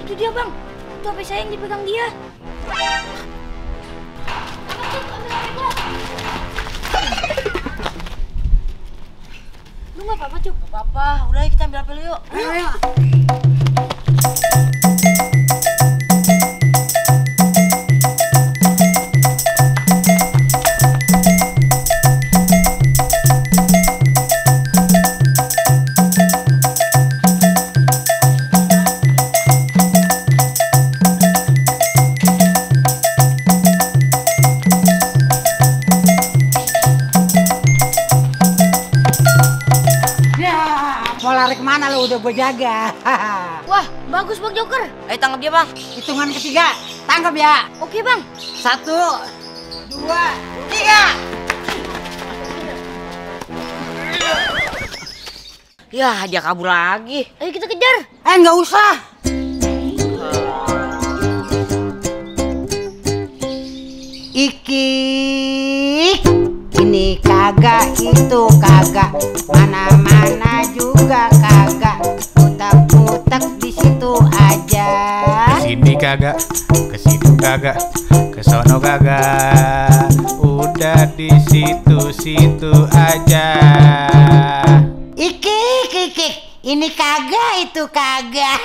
Itu dia bang, itu HP saya yang dipegang dia. Lu nggak apa-apa Cuk? Gak apa-apa, udah kita ambil HP lu yuk. Ayo. Mau lari kemana lu? Udah gue jaga. Wah, bagus Bang Joker. Ayo tangkap dia bang. Hitungan ketiga, tangkap ya. Oke Bang. 1, 2, 3. Ya, dia kabur lagi. Ayo kita kejar. Nggak usah. Iki, ini kagak, itu kagak, mana-mana juga kagak, utak-utak di situ aja. Sini kagak, ke situ kagak, ke sono kagak, udah di situ-situ aja. Iki, ini kagak, itu kagak.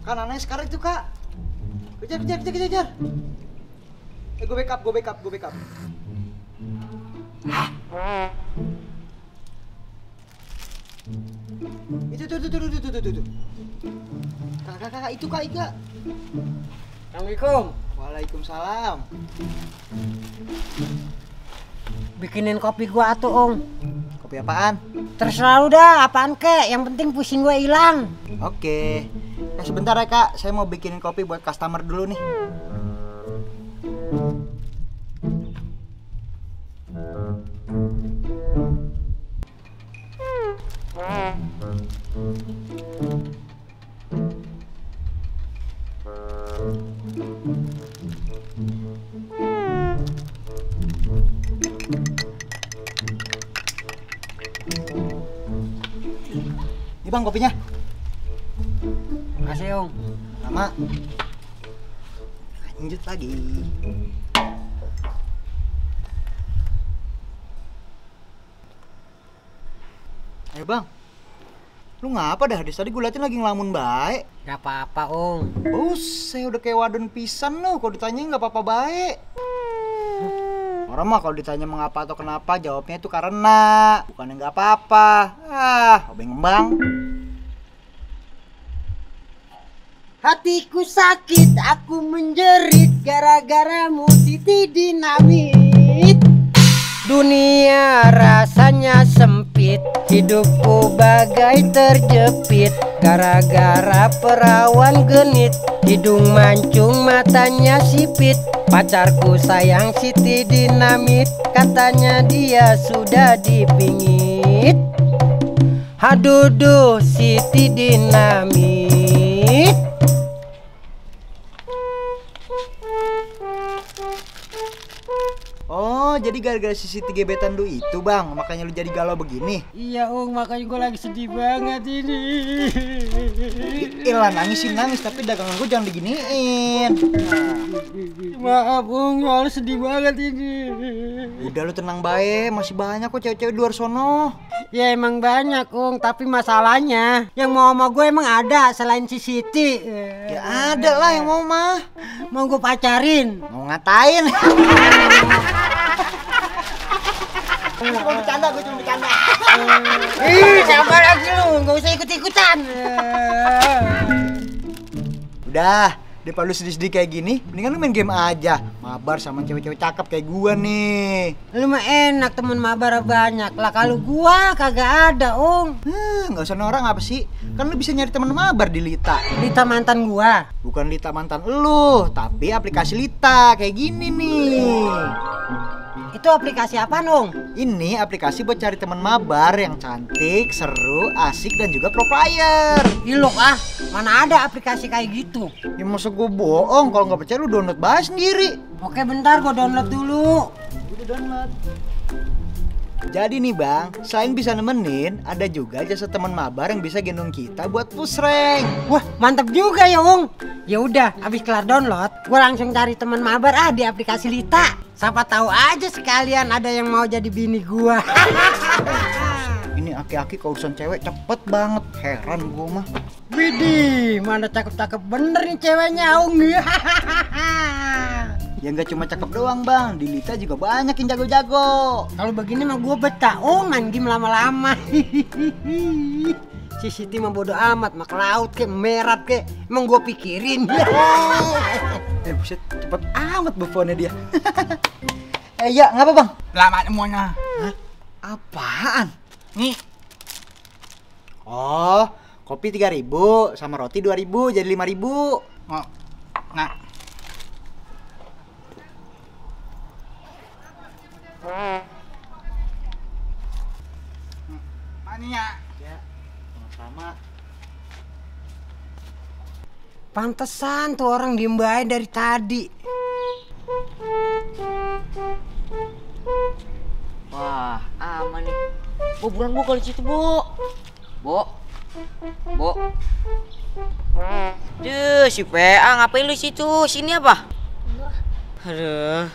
Kan aneh sekarang itu kak. Kejar. Gue backup. Itu. Kakak, itu kak Ika. Assalamualaikum. Waalaikumsalam. Bikinin kopi gua atuh, Om. Kopi apaan? Terserah lu dah, apaan kek, yang penting pusing gua hilang. Oke. Sebentar ya kak, saya mau bikinin kopi buat customer dulu nih. Ini bang kopinya. Makasih, Om. Sama. Lanjut lagi. Ayo bang, lu ngapa dah? Dari tadi gue liatin lagi ngelamun baik. Gak apa-apa, Om. Saya udah kayak wadon pisan lu. Kalau ditanya nggak apa-apa baik. Orang mah kalau ditanya mengapa atau kenapa, jawabnya itu karena, bukannya nggak apa-apa. Obeng ngembang. Hatiku sakit, aku menjerit gara-garamu Siti Dinamit. Dunia rasanya sempit, hidupku bagai terjepit gara-gara perawan genit, hidung mancung matanya sipit. Pacarku sayang Siti Dinamit, katanya dia sudah dipingit. Haduduh Siti Dinamit. Oh, jadi gara-gara si Siti gebetan lu itu bang, makanya lu jadi galau begini? Iya, Om, makanya gue lagi sedih banget ini. Ilah nangis, tapi dagangan gue jangan diginiin. Maaf, Om, soalnya sedih banget ini. Udah lu tenang bae, masih banyak kok cewek-cewek di luar sono. Ya emang banyak, Om, tapi masalahnya yang mau sama gue emang ada selain si Siti. Ya ada lah yang mau mah. Mau gue pacarin. Mau ngatain? Gue cuma bercanda. Ih, sabar lagi lu, gak usah ikut-ikutan. Udah, daripada lu sedih-sedih kayak gini, mendingan lu main game aja. Mabar sama cewek-cewek cakep kayak gua nih. Lu mah enak, temen mabar banyak. Lah kalau gua kagak ada, Om. Nggak usah orang apa sih? Kan lu bisa nyari temen mabar di Lita. Lita mantan gua. Bukan Lita mantan lu, tapi aplikasi Lita kayak gini nih. Itu aplikasi apa, Nung? Ini aplikasi buat cari teman mabar yang cantik, seru, asik, dan juga pro player. Ilok ah, mana ada aplikasi kayak gitu? Ya masa gue bohong, kalau nggak percaya lu download bahas sendiri. Oke bentar, gue download dulu. Udah download. Jadi nih bang, selain bisa nemenin, ada juga jasa teman mabar yang bisa gendong kita buat push rank. Wah, mantap juga ya, Ung. Ya udah, habis kelar download, gue langsung cari teman mabar di aplikasi Lita. Siapa tahu aja sekalian ada yang mau jadi bini gua. Ini aki-aki kalau urusan cewek cepet banget, heran gua mah. Widih, mana cakep-cakep bener nih ceweknya, Ung. Ya nggak cuma cakep doang bang, di Lita juga banyak yang jago-jago. Kalau begini mah gua betah, main game lama-lama. Si Siti mah bodo amat, mak laut ke, merat ke, emang gua pikirin. Buset, cepet amat bufonnya dia. Ya, ngapa bang? Selamat semuanya. Hah? Apaan? Nih. Oh, kopi 3.000 sama roti 2.000 jadi 5.000. Oh. Nah. Maninya. Ya, sama-sama. Pantesan tuh orang diem bae dari tadi. Wah, aman nih. Bu, buruan Bu kalau di situ, Bu. Bu. Bu. Duh, si PA ngapain lu di situ? Sini apa? Aduh.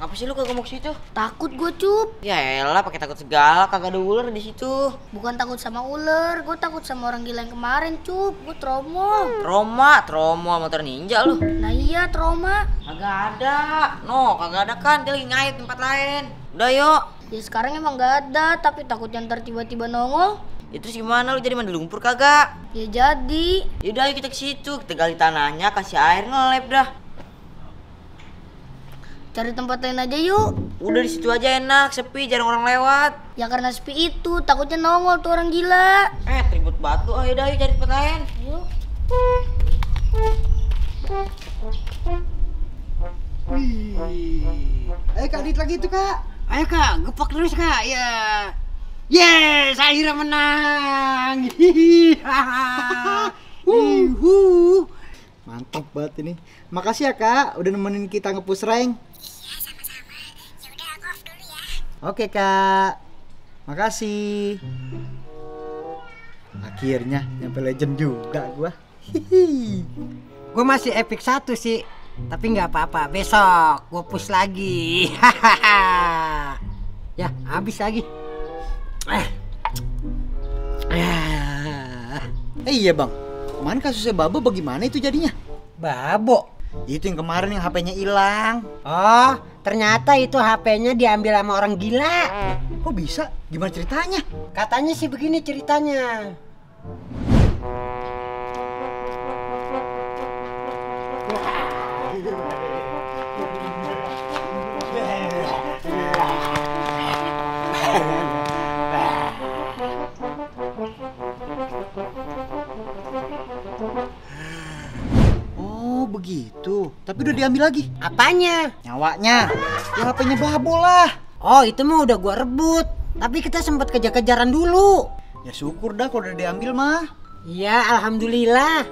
Apa sih lu kagak mau ke situ? Takut gue, Cup. Ya elah, pakai takut segala, kagak ada ular di situ. Bukan takut sama ular, gue takut sama orang gila yang kemarin, Cup. Gue trauma. Trauma motor ninja lu. Nah iya, trauma. Kagak ada. No, kagak ada kan, dia lagi ngait tempat lain. Udah yuk. Ya sekarang emang gak ada, tapi takutnya ntar tiba-tiba nongol. Itu gimana lu jadi mandi lumpur kagak? Ya jadi. Yaudah ayo kita ke situ, kita gali tanahnya, kasih air ngelep dah. Cari tempat lain aja yuk. Udah di situ aja enak, sepi, jarang orang lewat. Ya karena sepi itu, takutnya nongol tuh orang gila. Ribut batu, ayo dah, ayo cari tempat lain. Yuk. Wih. Kak Dit lagi tuh kak. Ayo kak, gepak terus kak, ya. Yes, akhirnya menang. Mantap banget ini. Makasih ya kak, udah nemenin kita nge-push rank. Oke kak, makasih. Akhirnya nyampe legend juga gua. Gue masih epic 1 sih, tapi nggak apa-apa. Besok gue push lagi. Ya habis lagi. Iya bang, kemarin kasusnya Babo bagaimana itu jadinya? Babo. Itu yang kemarin yang HP-nya hilang. Oh, ternyata itu HP-nya diambil sama orang gila. Kok bisa? Gimana ceritanya? Katanya sih begini ceritanya. Oh begitu, tapi udah diambil lagi. Apanya? Nyawanya, ya HP-nya Babo lah. Oh, itu mah udah gua rebut. Tapi kita sempat kejar-kejaran dulu. Ya syukur dah kalau udah diambil mah. Iya, alhamdulillah.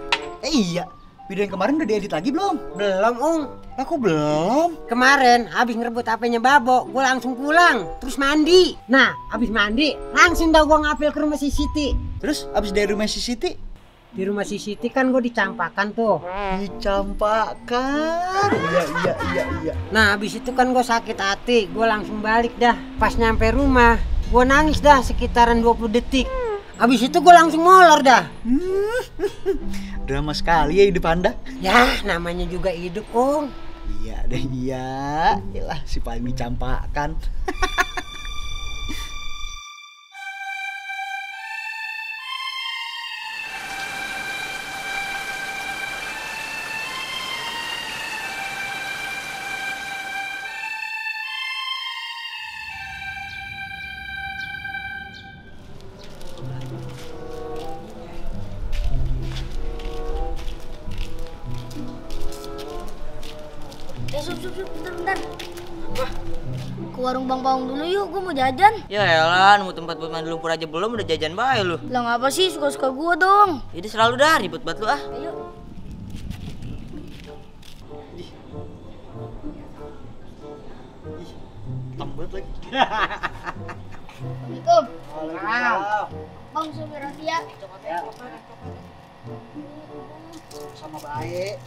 Iya, video yang kemarin udah diedit lagi belum? Belum, Ung. Aku belum. Kemarin habis ngerebut HP-nya Babo, gue langsung pulang, terus mandi. Nah, habis mandi, langsung dah gue ngapel ke rumah si Siti. Terus abis dari rumah si Siti? Di rumah si Siti kan gue dicampakan tuh. Dicampakan? Iya. Nah, habis itu kan gue sakit hati, gue langsung balik dah. Pas nyampe rumah, gue nangis dah sekitaran 20 detik. Habis itu gue langsung molor dah. Drama sekali ya hidup Anda. Ya, namanya juga hidup, Ung. Iya deh, iya. Yalah, si paling dicampakan. bentar. Ke warung Bang Paung dulu yuk, gue mau jajan. Ya elah, nemu tempat buat mandi lumpur aja belum udah jajan bae lu. Lah ngapa sih, suka-suka gue dong. Jadi selalu dah ribet banget lu ah. Ayo. Tembet lagi. Assalamualaikum. Bang, supir ya. Sama baik.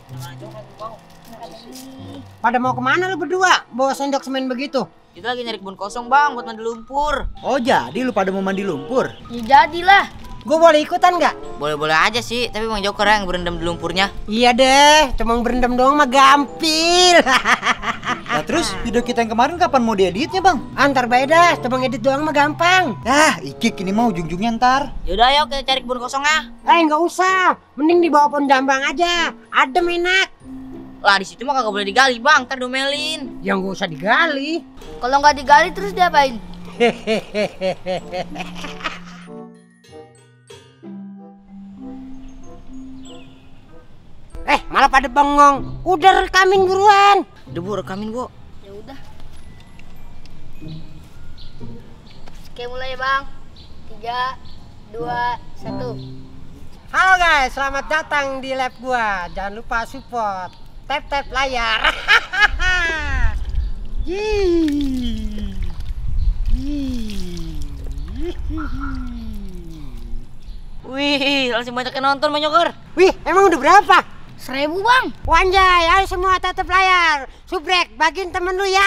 Pada mau kemana lu berdua? Bawa sendok semen begitu? Kita lagi nyari kebun kosong bang buat mandi lumpur. Oh jadi lu pada mau mandi lumpur? Ya jadilah. Gue boleh ikutan nggak? Boleh-boleh aja sih, tapi Bang Joker yang berendam di lumpurnya. Iya deh, cuma berendam doang mah gampil. Nah terus video kita yang kemarin kapan mau dieditnya bang? Antar beda, cuma ngedit doang mah gampang. Ikik ini mau ujung-ujungnya ntar. Yaudah ayo kita cari kebun kosong ah. Nggak usah, mending di bawah pohon jambang aja. Adem enak. Lah di situ mah kagak boleh digali bang, ntar domelin. Yang nggak usah digali. Kalau nggak digali terus diapain? Malah pada bengong. Udah rekamin buruan. Udah bu, rekamin bu. Ya udah. Oke mulai ya bang. 3, 2, 1. Halo guys, selamat datang di lab gua. Jangan lupa support. Tap layar. Wih, langsung banyak yang nonton Bang Joker. Wih, emang udah berapa? 1000 bang. Wanjay, ayo semua tatap layar. Subrek, bagiin temen lu ya.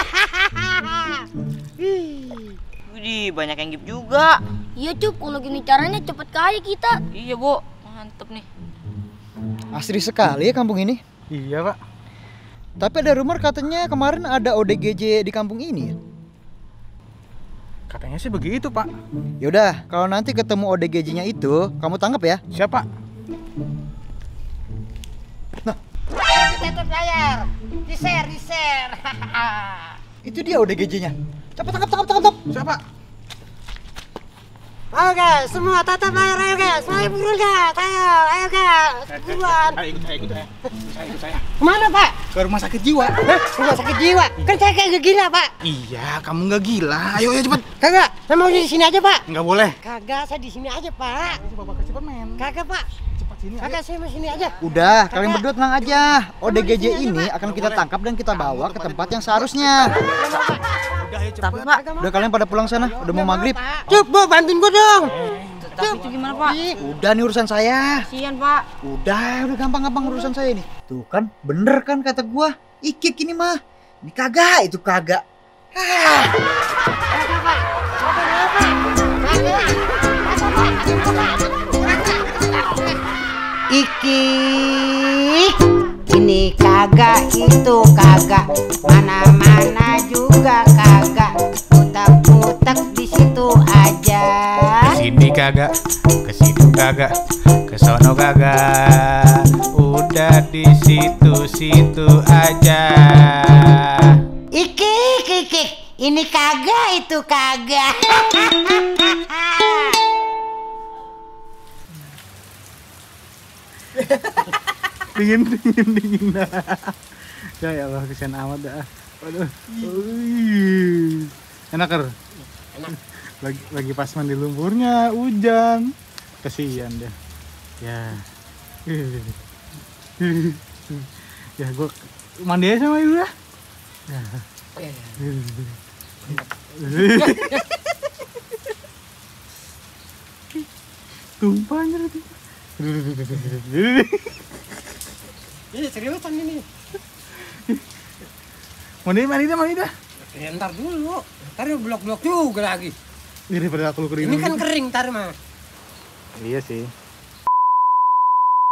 Widih, banyak yang gift juga. Iya cup, kalau gini caranya cepet kaya kita. Iya bu, mantep nih. Asri sekali ya kampung ini. Iya pak. Tapi ada rumor katanya kemarin ada ODGJ di kampung ini ya. Katanya sih begitu pak. Yaudah, kalau nanti ketemu ODGJ-nya itu, kamu tangkap ya. Siapa? Tatap layar. Di-share. Itu dia ODGJ-nya. Cepat tangkap. Siapa? Ayo guys, semua tatap layar ayo guys. Ayo buruan guys. Ayo guys. Buruan. Ayo ikut saya. Kemana pak? Ke rumah sakit jiwa. Hah? Rumah sakit jiwa? Kan saya kayak gila pak. Iya, kamu nggak gila. Ayo cepet. Kagak, saya mau di sini aja pak. Nggak boleh. Kagak, saya di sini aja pak. Bapak ke Superman. Kagak pak. Cepat sini. Kagak, saya mau sini aja. Udah, kalian berdua tenang aja. ODGJ ini akan kita tangkap dan kita bawa ke tempat yang seharusnya. Udah ayo cepet. Tapi pak, Udah kalian pada pulang sana, udah mau maghrib. Cup, bu, bantuin gua dong. tapi itu gimana pak? Udah nih urusan saya. Kasian pak. Udah gampang urusan saya nih. Tuh kan, bener kan kata gua. Ikik ini mah. Ini kagak, itu kagak. Iki, ini kagak, itu kagak, mana-mana juga kagak, putak-putak di situ aja. Sini kagak, ke situ kagak, ke sono kagak, udah di situ aja. Iki, ini kagak, itu kagak. Dingin. Ya Allah, kesian amat dah. Waduh. Enak kan? Enak. Lagi pas mandi lumpurnya hujan. Kesian deh. Ya. Ya gua mandi aja sama ibu ya. Tumpahnya nanti. Ini seriusan ini. Mandi dah. Ya, ntar dulu, ntar blok-blok juga lagi. Daripada aku lu kering. Ini kan kering ntar mah. Iya sih.